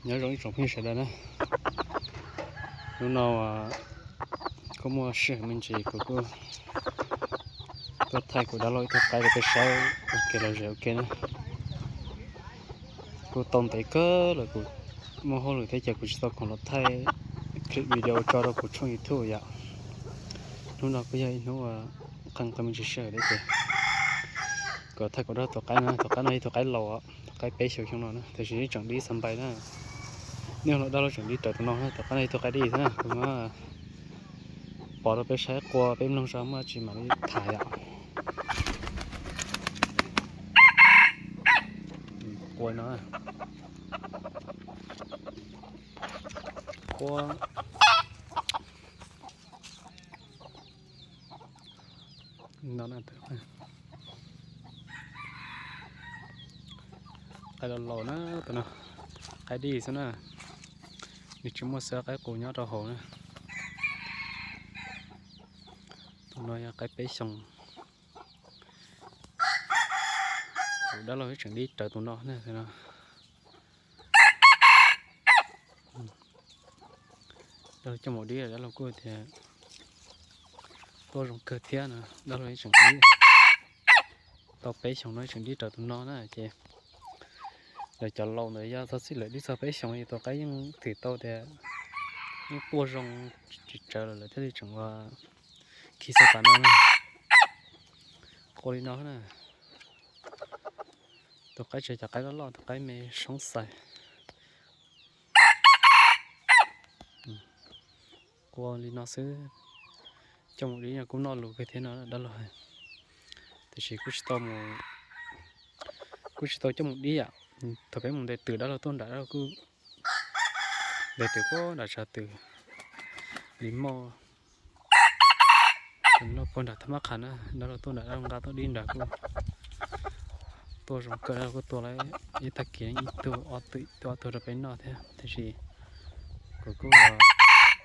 Nyob zoo ib tsoom phooj ywg sawv daws na. Hnub no kuj muaj sij hawm me ntsis kuv kuj tuaj thaij kuv dab laug ib tug qaib rau peb saib ua ke los zem ua ke na. Kuj tau ntev kawg lawm kuv muaj hauj lwm thiab ces kuv tsis tau khoom los thaij clip video tso rau kuv tshooj YouTube yom. Hnub no kuj yog ib hnub qee qee me ntsis sij hawm thiab ces kuv thaij kuv dab laug tus qaib no, tus qaib no yog tus qaib laus, tus qaib peb xyoos xyoo no na, tiam sis tseem dib xav npais na. Nej los dab laug tseem dib raws tus no na, tus qaib no yog tus qaib dib thiab na, kuv muab pov rau peb saib qua peb mloog zog muaj tsis mam li tham yom. Qua no, qua no, qaib laus laus na, tus no qaib dib xwb na, nws tsis muaj xwb qaib qus nyob rau hauv na. Tus no yog qaib peb xyoos, kuv dab laug tseem dib raws tus no na. Dab laug coj mus dib, dab laug kuj tias tuaj zoo kawg thiab no, dab laug tseem dib tau peb xyoos no tseem dib raws tus no na ces lawv cov laus ntawd yog txog txij lawv dib txog peb xyoos es tus qaib yeej twm tau tias yeej tuaj zoo tsis tsawg lawm lawv thiaj li tseem ua khi xav tas no na. Qua li no na, tus qaib tsev cov qaib loj loj, tus qaib me soob xais. Qua li no xwb, coj mus dib no kuj noj lus kawg thiab no dab laug, tiam sis kuj tsis tau, kuj tsis tau coj mus dib yom. Thaum peb mus ntes twm dab laug tuaj nram, dab laug kuj ntes twm puag nram tsav twm li moj, noj puag nram thaj mab qhas na, dab laug tuaj nram, dab laug nqa tuaj dib nram kuj tuaj zoo kawg, dab laug kuj tua lawm ib tag kis ib tug ob tug, ib tug ob tug rau peb noj thiab, tiam sis kuv kuj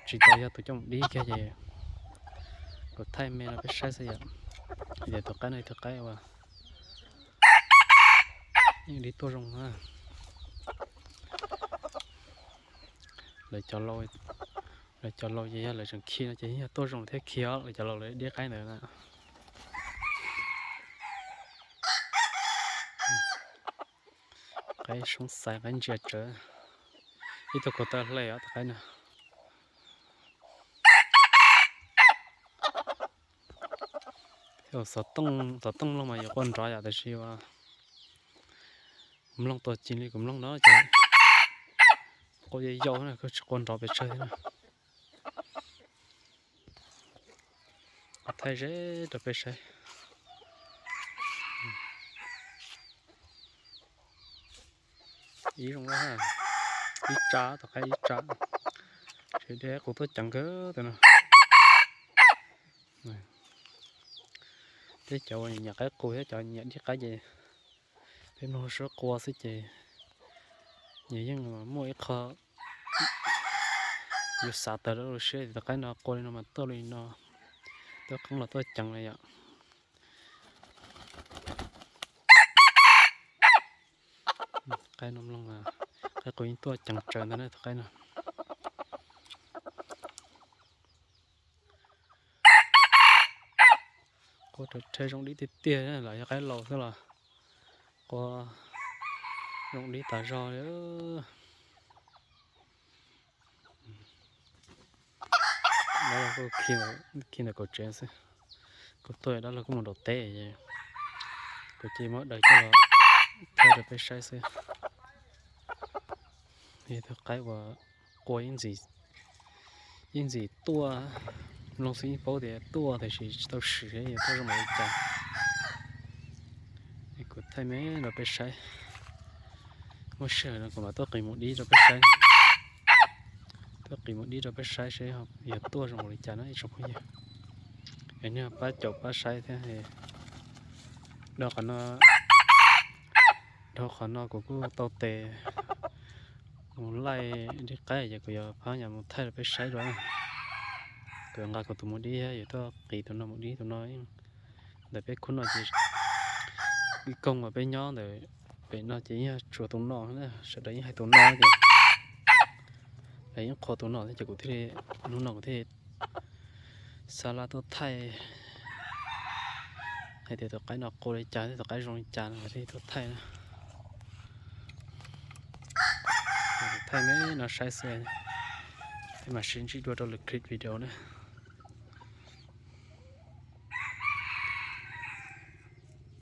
tsis tau yog tus coj mus dib kiag ces kuv thaij me rau peb saib xwb yom. Tias tus qaib no tus qaib uas yeej dib tuaj zoo na. Lawv cov laus, lawv cov laus ces yog lawv tseem khi no ces yog tuaj zoo thiab khi os, lawv cov laus lawv dib qaib ntawd na. Qaib soob xais, qaib ntsia tsawv, ib tug kaus taw hle os tus qaib no. Xov tooj mloog mas yuav qua nrov yom, tiam sis mloog tuaj ci li kuv mloog no ces qua yau yau na, kuj tsis qua nrov pes tsawg thiab na. Kuv thaij ze rau peb saib. Ib zoo, ib tsa, tus qaib ib tsa, tseem dib qus tuaj ceev kawg tus no. Peb cov uas nyiam qaib qus thiab cov nyiam dib qaib ces peb mloog suab qua xwb ces nyias yeej muaj ib qho yus xav tawm lub siab tias tus qaib no qua li no mas tuaj li no, tuaj qeeb los tuaj ceev li yom. Qaib no mloog, qaib qus yeej tuaj ceev tsawv ntag na tus qaib no. Qua rhe zoo dib tiag tiag los yog qaib laus xwb los qua zoo dib tas zog li. Dab laug kuj khi ntawm kaum tsev xwb, kuv tuaj dab laug kuj mus nraum teb, kuv cia li muab daws coj los thaij rau peb saib xwb. Yog tus qaib uas qua ib ntxim tuaj, mloog xwb yeej paub tias tuaj tiam sis tsis tau swm yog tuaj zoo npaum li cas. Kuv thaij me rau peb saib, muaj sij hawm no kuv mam tuaj qis mus dib rau peb saib. Tuaj qis mus dib rau peb saib seb yog tuaj zoo npaum li cas no ib tsoom phooj ywg. Es nej pab caum pab saib thiab. Dhau qhov no, dhau qhov no kuv kuj tau tes mus laij dib qaib ces kuv yuav phab nyas mus thaij rau peb saib dua. Kuv yuav nqa kuv tus mus dib thiab yuav tuaj qis tus no mus dib, tus no ntawm peb khub no ces ib koog uas peb nyob ntawm pem no ces yeej yog tsuas tus no, sawv daws yeej hais tus no ces Yeej qhuas tus no thiab ces kuv thiaj li, hnub no kuv thiaj li xa laj tuaj thaij hais tias tus qaib no qua li cas thiab tus qaib zoo li cas no kuv thiaj li tuaj thaij na. Thaij me no saib xwb, thiab mam sib ntsib dua rau lwm clip video na.